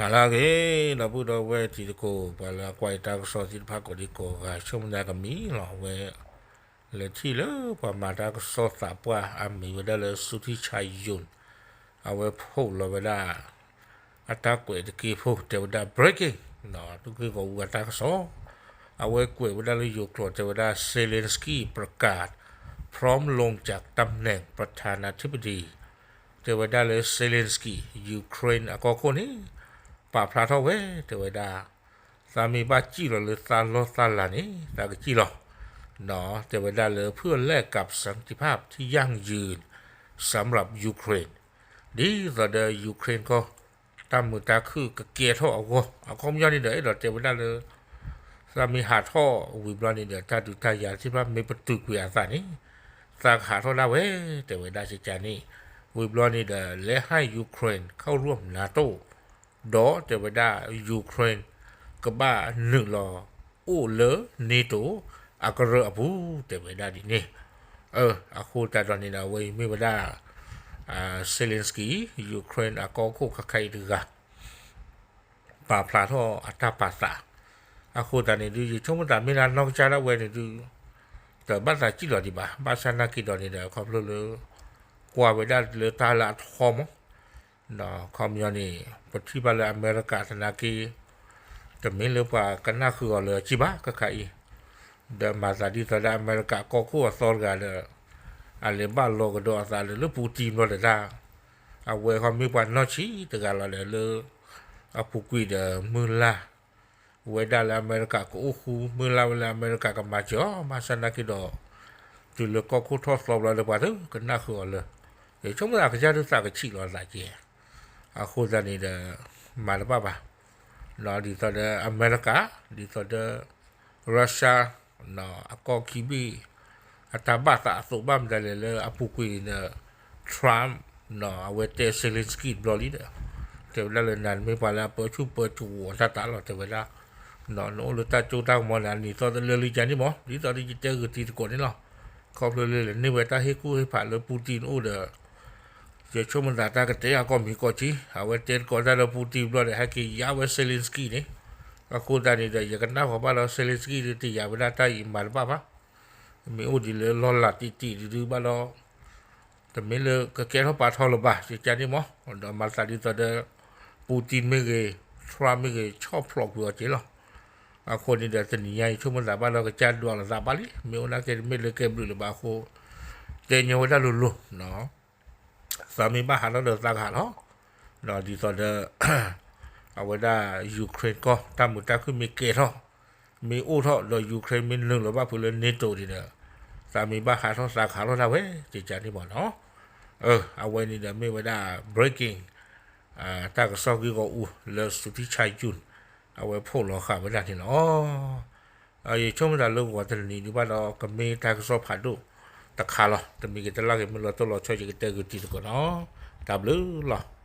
နၤလၢအဂ့ၤ ဒီပုၢ်ဒီဝဲၢ်တံၤသကိး ပှၤလၢအကွၢ်ယတၢ်ကစီၣ်သ့ၣ်တဖၣ်ကိးဒံကိးဂၤ ဆိကမိၣ်သးကမံၤလီၤ. အဝဲ လဲၤထံၣ်လၢပှၤမၤတၢ်ကစီၣ်သးပှၢ်အမံၤဝဲဒၣ်လၢ Sutin Chayun အဝဲဖီၣ်လီၤဝဲဒၣ် အတၢ်ကွဲးတက့ၢ်ဖိ တဲဝဲဒၣ် breaking နီၤ သုးက့ၢ်ဂီၤအူအတၢ်ကစီၣ် အဝဲကွဲးဝဲဒၣ်လၢယိၤကျိာ် တဲဝဲဒၣ် Zelensky ประกาศพร้อมลงจากตำแหน่งประธานาธิบดี တဲဝဲဒၣ်လၢ Zelensky Ukraine အကီၢ်ခိၣ်န့ၣ် ပာ်ဖျါထီၣ်ဝဲ တဲဝဲဒၣ် သးမ့ၢ်ဘၣ်စံၣ်လီၤလၢသးလီၢ်သးလၤန့ၣ် သးကစံၣ်လီၤ နီၤ တဲဝဲဒၣ်လၢ เพื่อแลกกับสันติภาพที่ยั่งยืนสำหรับยูเครน ဒ်သိးဒီး Ukraine ကီၢ် တၢ်မုာ်တၢ်ခုၣ်ကကဲထီၣ်အဂီၢ် အခီပညီန့ၣ်ဒီး အဲၣ်ဒိးတဲဝဲဒၣ်လၢ သးမ့ၢ်ဟးထီၣ်ဝံၤဘျီန့ၣ်ဒီး တၢ်ဒုးတၢ်ယၤသ့ၣ်တဖၣ်မ့ၢ်ပတုာ်ကွံာ်အသးန့ၣ် သးကဟးထီၣ်ဒၣ်ဝဲ တဲဝဲဒၣ်ကကန့ၣ် ဝံၤဘျီန့ၣ်ဒီး လဲၤဟဲ Ukraine ခီၣ်ရူၢ်နၤတိၣ် ဒီးတဲဝဲဒၣ် Ukraine ကဘၣ်နုာ်လီၤအိၣ်လၢ NATO အကရၢၢ်အပူၤ တဲဝဲဒၣ်ဒ်န့ၣ် အဃိသတးဒီးန့ၣ်ဒီး အဝဲအံၤမ့ၢ်ဝဲဒၣ် Zelensky Ukraine အကီၢ်ခိၣ်ခဲခါအံၤတဂၤ ပာ်ဖျါထီၣ်အတၢ်ပာ်သး အဃိသတးန့ၣ်ဒုး ယဆိကမိၣ်သးမ့ၢ်လၢနီၢ်ကစၢ်ဒၣ်ဝဲန့ၣ်ဒုး တဘၣ်သးစံၣ်လီၤဒံးဘၣ် ဘၣ်ဆၣ်နာ်က့ဒီးန့ၣ်ဒီး ခီဖျိလၢ ကွၢ်ဝဲဒၣ်လၢတၢ်လၢအထီမး ဒီးခီပညီန့ၣ် ပထံၣ်ဘၣ်လၢအမဲရကၤသနာ်က့ တမ့ၢ်လၢပှၤကနၣ်ဃုာ်အီၤလၢအစံၣ်ဘၣ် ခဲခါအံၤ ဒီးမၤသးဒ်သိးဒီးအမဲရကၤကီၢ်ခိၣ်အသီတဂၤဒီး အလဲၤဘၣ်လီၤကဒီးအသးလၢလၢ Putin ဘျီဒီးတၢ် အဝဲဃီမ့ၢ်ပှၤနီၢ်ဆံးတဂၤလီၤဒီးလၢ အပူၤကွံာ်ဒီးမုၢ်လၢ် ဝဲဒၣ်လၢအမဲရကၤကအိၣ်ဃူ မုၢ်လၢ်ဝဲလၢအမဲရကၤကမၤစၢၤအီၤ ဘၣ်ဆၣ်နာ်က့ဒီး တုၤလၢကီၢ်ခိၣ်ထီၣ်သီဘျီဒီးပှၤတကနၣ်ဃုာ်အီၤလၢ ယဆိကမိၣ်သးကစၢ်ဒုးသးကဆံးလီၤသးက့ အဃိသတးန့ၣ်ဒီး မၤတဘၣ်ဘၣ် ဒ်သိးဒီးအမဲရကၤ ဒ်သိးဒီး Russia အကီၢ်ခံဘ့ၣ် အတၢ်ဘၣ်သးအသိးဘၣ်မတၤလဲၣ်လၢအပူၤကွံာ်န့ၣ်ဒီး Trump အဝဲတဲ Zelensky တဘျီလံဒီး တဲဝဲဒၣ်လၢနၤနမ့ၢ်ပှၤလၢအပၢဆူၣ်ပၢစိးအတၢ်တၢ်လီၤ တဲဝဲဒၣ် နအိၣ်လၢတၢ်ကၠိတၢ်ကမီၤန့ၣ် အနံၤသီတလၢလံကန့ၣ်မး ဒ်သိးဒီးယတဲဂုာ်တံၤသကိးန့ၣ်လီၤ. ခီဖျိလၢလဲၤန့ၢ်ဝဲတၢ်ဟ့ၣ်ကူၣ်ဟ့ၣ်ဖးလၢ Putin အိၣ်ဒီး ယဆိကမိၣ်သးတၢ်ကတဲအကီၢ်မံၤကီၢ်ဆံ အဝဲတဲသကိးတၢ်လၢ Putin ဘျီဒီး ဟဲက့ၤယါဝဲ Zelensky န့ၣ် အဃိသတးန့ၣ်ဒီး ယကနၣ်ဃီၤဘၣ်ဒီး Zelensky ဒုးတယာ်ဝဲဒၣ်တၢ်အံၤမၤတဘၣ်ဘၣ် မ့ၢ်အိၣ်ဒ်လၢလီၢ်လၤတံၢ်တံၢ်ဒုးဘၣ်ဒီး တမ့ၢ်လၢကကဲထီၣ်ပာ်ထီၣ်လၢၤဘၣ် ကကန့ၣ်မး ဒီးမၤသးဒ်သိးဒီး Putin မ့ၢ်ဂ့ၤ Trump မ့ၢ်ဂ့ၤ ဆီၣ်ဖျိးကွံာ်အီၤက့ၤလီၤ. အဃိန့ၣ်ဒီးတနံၤညါအံၤ ဆိကမိၣ်သးဘၣ်ဒီးကစၢ်ဒွးလီၤသးဘၣ်လံ မ့ၢ်အိၣ်နာ်က့တမ့ၢ်လၢကဲဘျုးလၢၤဘၣ်အဃိ တဲညီဝဲဒၣ်လိၤလိၤ သးမ့ၢ်ဘၣ်ဟးထီၣ်ဒီးသးကဟးလီၤ. ဒ်သိးဒီး အဝဲဒၣ် Ukraine ကီၢ် တၢ်မုာ်တၢ်ခုၣ်မ့ၢ်ကဲထီၣ် မ့ၢ်အိၣ်ထီၣ်ဒီး Ukraine မ့ၢ်နုာ်လီၤဘၣ်ဖုးလၢ NATO န့ၣ်ဒီး သးမ့ၢ်ဘၣ်ဟးထီၣ်သးကဟးထီၣ်ဒၣ်ဝဲ ကကန့ၣ်မးနီၤ. အဝဲန့ၣ်ဒီးမ့ၢ်ဝဲဒၣ် breaking တၢ်ကစီၣ်ဂ့ၢ်ဂီၢ်အူလၢ Sutin Chayun အဝဲဖီၣ်လီၤဃာ်ဝဲဒၣ်န့ၣ်လီၤ. ယဆိကမိၣ်သးလၢဂီၤတနံၤဒုးဘၣ်ဒီး ကမ့ၢ်တၢ်ကစီၣ်ဖးဒိၣ်တခါလီၤ. တမံၤက့ၤတလၢ်က့ၤမ့ၢ်လီၤတိၢ်လီၤဆီ ယကတဲဂုာ်တံၤသကိးနီၤ. တၢ်ဘျုးလီၤ.